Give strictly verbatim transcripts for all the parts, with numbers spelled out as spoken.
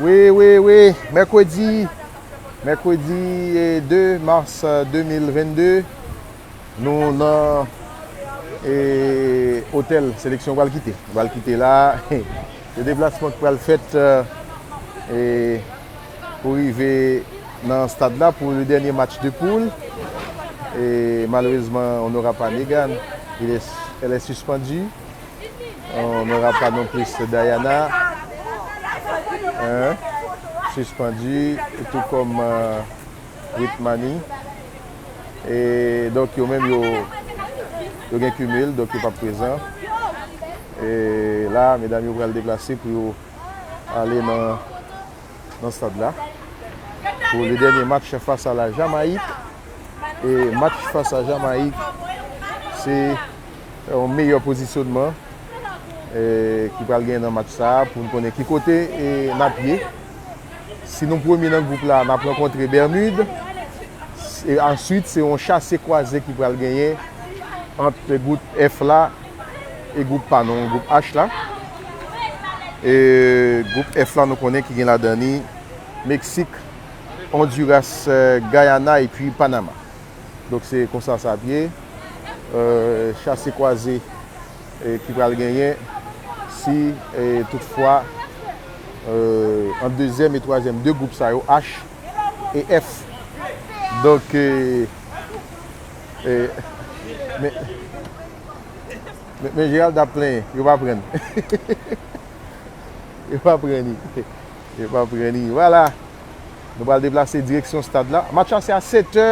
Wi, wi, wi. Mèkredi, mèkredi, eh, de mas, eh, de mil vennde, nou nan, eh, otèl seleksyon pral kite. Nou pral kite la. Se deplasman ki pral fèt, eh, eh, pou rive nan stad la pou le dènye match de poule. E malerezman, on n'aura pas Megan. Il est, elle est suspendue. On n'aura pas non plus Diana. Hein? Suspendue, tout comme, euh, Whitmany. E donk, yo menm, yo, yo gen kimil, donk yo p ap prezan. E la, medam yo pral deplase pou yo ale nan, nan stad la. Pou le dènye match fas a la Jamayik. E match fas a Jamayik, se yon meyè pozisyonman, e, ki pral gen nan match sa a pou n konnen ki kote, e, n ap ye. Si nou premye nan gwoup la, n ap rankontre Bèmid. E answit, se yon chase kwaze ki pral genyen ant gwoup F la e gwoup pa nou, gwoup H la. E gwoup F la, nou konnen ki gen ladan li Meksik, Ondiras, eh, Gayana epi Panama. Donk, se konsa sa ap ye. Eh, chase kwaze, eh, ki pral genyen si, eh, toutfwa, eh, ant dezyèm e twazyèm de gwoup sa yo, H e F. Donk, eh, eh, men, men, men Gerald ap plenyen, yo pa pran li. Yo pa pran li. Yo pa pran li. Vwala. Nou pral deplase direksyon stad la. Match la se a sèt è.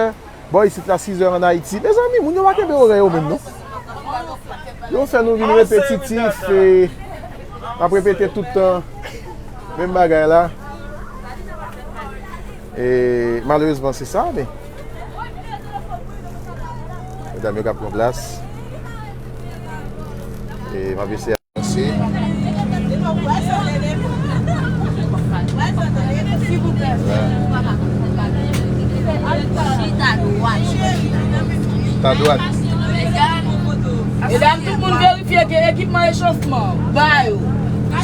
Bò isit la, sis è an Ayiti. Mezanmi, moun yo pa kenbe orè yo menm, non. Yo fè nou vin repetitif, e n ap repete tout tan menm bagay la. E malerezman, se sa, men medam yo k ap pran plas. E m ap eseye. Chita dwat. Chita dwat. Medam, tout moun verifye ke ekipman echofman, ba yo,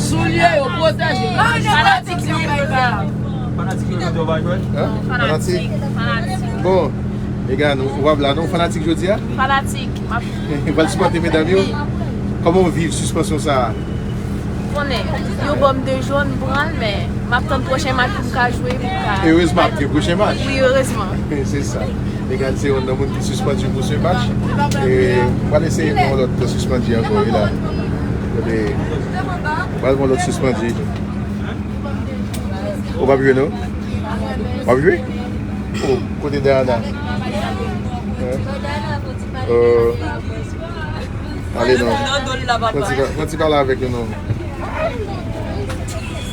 soulye yo, pwoteje. Fanatik, se yon bagay. Hein? Fanatik. Fanatik. Bon, Megan, ou, ou p ap la non, fanatik jodi a? Fanatik. M ap... Ou pral sipòte medam yo? Kòman w viv sispansyon sa a? Konnen, yo ban m de jòn, m pran l, men m ap tann pwochen match pou m ka jwe, pou m ka... Erezman, ap gen pwochen match. Wi, erezman. Se sa. Megan se youn nan moun ki sispann pou se match. E m pral eseye pran yon lòt sispann ankò, e la. Kote, m pral pran yon lòt sispann. Ou p ap jwe, non? W ap jwe? Oh, kote Diana? Hein? Euh, ale non. Pran ti pa-, pran ti pale avèk yo, non.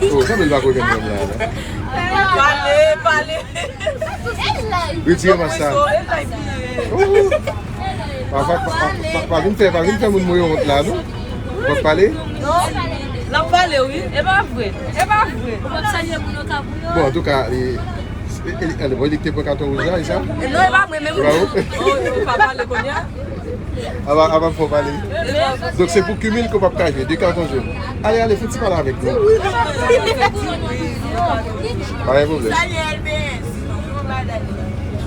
Oh, sanble l pa ko jwenn nonm la, non? Pale, pale. Retire mas sa. Oh. Pa, pa, pa, pa, pa vin fè, pa vin fè moun mouye wont la, non? W ap pale? Non. L ap pale, wi. E pa vre. E pa vre. W ap salye moun yo ka pou yo. Bon, antouka, e, e, e, e, bon, li te pran katon wouj la, e sa? E non, e pa vre, men... E pa ou? Oh, yo pa pale kounye a. Ava, ava fò pale. E pa vre. Donk, se pou kimil ke w p ap ka jwe, de katon jòn. Ale, ale, fè ti pale avèk nou. Pa gen pwoblèm.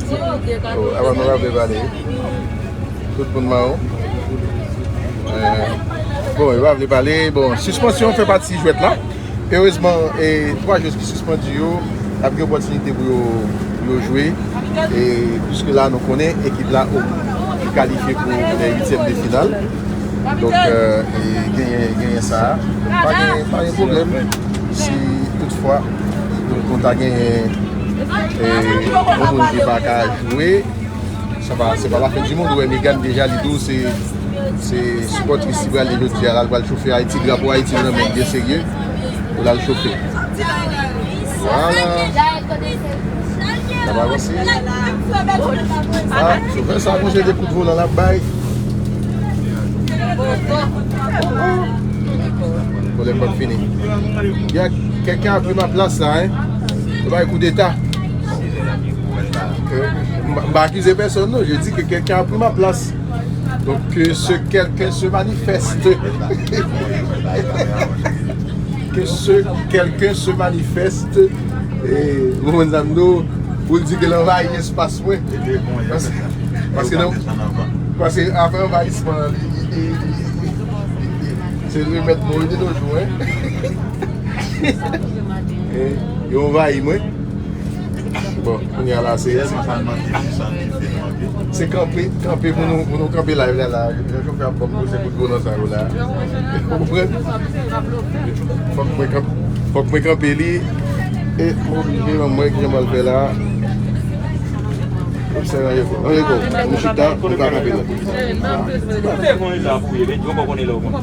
Oh, avan nou raple pale. Tout moun mawon. Eh, bon, yo pa vle pale. Bon, sispansyon fè pati jwèt la. Erezman, e, twa jwèz ki sispann yo, ap gen opòtinite pou yo, pou yo jwe. E piske la, nou konnen ekip la o, ki kalifye pou lè uityèm de final. Donk, eh, e genyen, genyen sa a. Pa gen, pa gen pwoblèm. Si toutfwa, nou, nou ta genyen, eh, yon moun ki pa ka jwe, se pa, se pa la fen di mond. Ou wè Megan deja li di w se, se sipòtris li pral ye jodi a la, li pral chofe Ayiti, drapo Ayiti nan men l byen serye. Pou l al chofe. Vwala. N ap avanse. Ah, chofè sa, monchè, de kout volan l ap bay. Pwoblèm p ap fini. Il y a quelqu'un a pris ma place là, hein. Yo bay koudeta. M, m pa akize pèsòn, non. Je dis que quelqu'un a pris ma place. Donc, que ce quelqu'un se manifeste. Se, quelqu'un se manifeste, e, ou konprann sa m di w, pou l di ke l anvayi espas mwen. Paske, paske nan, paske apre anvayisman an, li, li, li, li, li, li, se remèt mwen de nos jours, hein. E, yo anvayi mwen. Bon, kounye a la, se, se kanpe, kanpe pou nou, pou nou kanpe live la, la. Jan chofè ap ban m poze kout volan sa yo la. Ou konprann? Fòk mwen kanpe, fòk mwen kanpe li. E, mwen oblije ban mwen ki jan m al fè la. Obsève, anyen go. Anyen go. Nou chita, nou ka kanpe la. Ou te konn la pou ye, men yo pa konnen lè w konn.